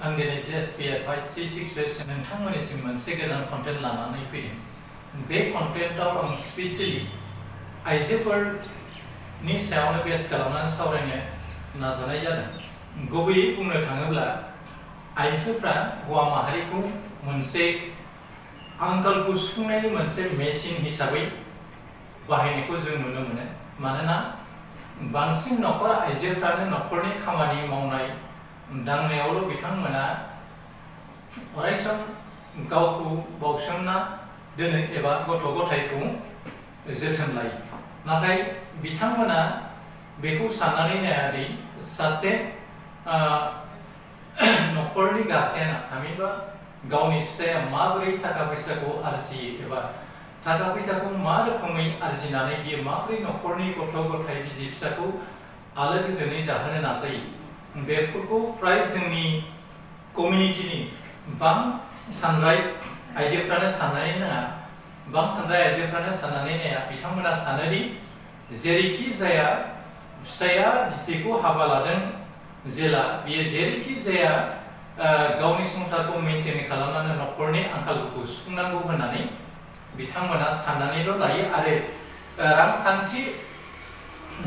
आं दिनै JSP advice 368 नोंथांमोननिसिम मोनसे गोदान कन्टेन्ट लानानै फैदों। बे कन्टेन्टआव आं स्पेसियेलि आइजोफोरनि सायावनो बेस खालामनानै सावरायनो नाजानाय जादों। गुबैयै बुंनो थाङोब्ला आइजोफ्रा हौवा माहारिखौ मोनसे आंखालखौ सुफुंनायनि मोनसे मेसिन हिसाबै बाहायनायखौ जों नुनो मोनो। मानोना बांसिन नखर आइजोफ्रानो नखरनि खामानि मावनाय दांनायावल' बिथांमोना अरायसम गावखौ बावसोमना दोनो एबा गथ' गथायखौ जोथोन लायो। नाथाय बिथांमोना बेखौ साननानै नायादि सासे नखरनि गारजेना थामहिनबा गावनि फिसाया माबोरै थाखा फैसाखौ आरजियो एबा थाखा फैसाखौ मा रोखोमै आरजिनानै बियो माबोरै नखरनि गथ' गथाय बिसि फिसाखौ आलो गोजोनै जाहोनो नाजायो। बेफोरखौ फ्राय जोंनि कमिउनिटिनि सानराय आइजोफ्रानो साननानै नाया बिथांमोना सानोदि जेरैखि जाया फिसाया बिसिखौ हाबा लादों जेला बियो जेरैखि जाया गावनि संसारखौ मेनटेन खालामनानै नखरनि आंखालफोरखौ सुफुंनांगौ होननानै बिथांमोना साननानैल' लायो आरो रांखान्थि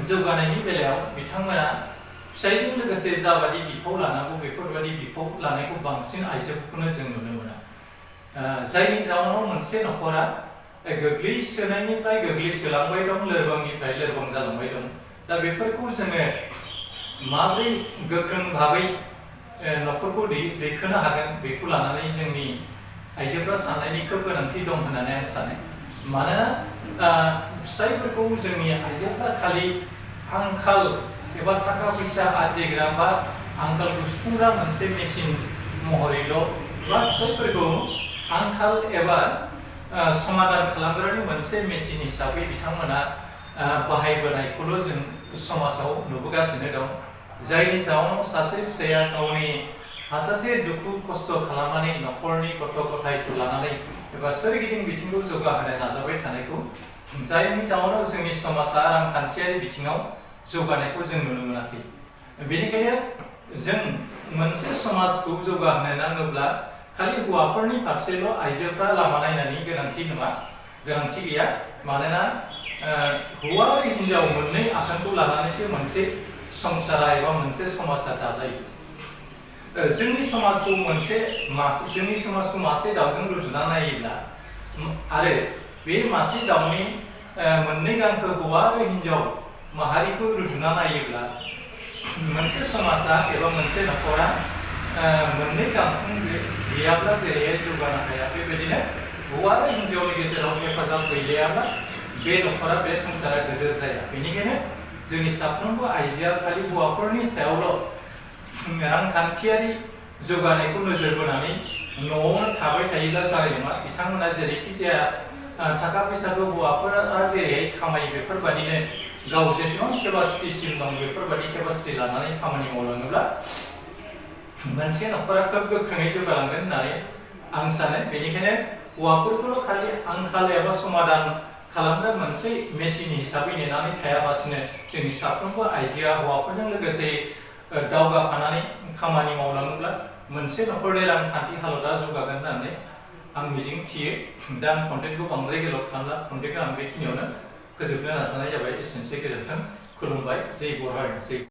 जौगानायनि बेलायाव बिथांमोना फिसायजों लोगोसे जाबादि बिफाव लानांगौ बेफोरबादि बिफाव लानायखौ बांसिन आइजोफोरखौनो जों नुनो मोना। जायनि जाउनाव मोनसे नखरा गोग्लैसोनायनिफ्राय गोग्लैसोलांबाय दं, लोरबांनिफ्राय लोरबां जालांबाय दं। दा बेफोरखौ जोङो माबोरै गोख्रों भाबै नखरखौ दैखोनो हागोन बेखौ लानानै जोंनि आइजोफ्रा साननायनि खोब गोनांथि दं होननानै आं सानो। मानोना फिसायफोरखौ जोंनि आइजोफ्रा खालि आंखाल एबा थाखा फैसा आरजिग्रा बा आंखालखौ सुफुंग्रा मोनसे मेसिन महरैल' बा फिसायफोरखौ आंखाल एबा समाधान खालामग्रानि मोनसे मेसिन हिसाबै बिथांमोना बाहायबोनायखौल' जों समाजाव नुबोगासिनो दं। जायनि जाउनाव सासे फिसाया गावनि हाजासे दुखु खस्थ' खालामनानै नखरनि गथ' गथायखौ लानानै एबा सोरगिदिं बिथिंखौ जौगाहोनो नाजाबाय थानायखौ जायनि जाउनाव जोंनि समाजा रांखान्थियारि बिथिङाव जौगानायखौ जों नुनो मोनाखै। बेनिखायनो जों मोनसे समाजखौ जौगाहोनो नांगौब्ला खालि हौवाफोरनि फारसेल' आइजोफ्रा लामा नायनायनि गोनांथि गैया। मानोना हौवा आरो हिनजाव मोननै आथोनखौ लानानैसो मोनसे संसारा एबा मोनसे समाजा दाजायो। जोंनि समाजखौ मासे दाउजों रुजुना नायोब्ला आरो बे मासे दाउनि मोननै गांखौ हौवा आरो हिनजाव माहारिखौ रुजुना नायोब्ला मोनसे समाजा एबा मोनसे नखरा मोननै गांखं गैयाब्ला जेरैहाय जौगानो हाया, बेबायदिनो हौवा आरो हिनजावनि गेजेराव हेफाजाब गैलायाब्ला बे नखरा बे संसारा गोजोर जाया। बेनिखायनो जोंनि साफ्रोमबो आइजोआ खालि हौवाफोरनि सायावल' रांखान्थियारि जौगानायखौ नोजोर बोनानै न'आवनो थाबाय थायोब्ला जानाय नङा। बिथांमोना जेरैखि जाया थाखा फैसाखौ हौवाफोरा जेरैहाय खामायो बेफोरबादिनो गाव जेसेबां केपासिटिसिम दं बेफोरबादि केपासिटि लानानै खामानि मावलाङोब्ला मोनसे नखरा खोब गोख्रोङै जौगालांगोन होननानै आं सानो। बेनिखायनो हौवाफोरखौल' खालि आंखाल एबा समाधान खालामग्रा मोनसे मेसिन हिसाबै नेनानै थायालासिनो जोंनि साफ्रोमबो आइजोआ हौवाफोरजों लोगोसे दावगाफानानै खामानि मावलाङोब्ला मोनसे नखरनि रांखान्थि हालोदा जौगागोन होननानै आं मिजिं थियो। दा आं कन्टेन्टखौ बांद्राय गोलाव खालामला, कन्टेन्टखौ आं बेखिनियावनो फोजोबनो नाजानाय जाबाय। एसेनोसै, गोजोन्थों, खुलुमबाय, जै बर' हारि, जै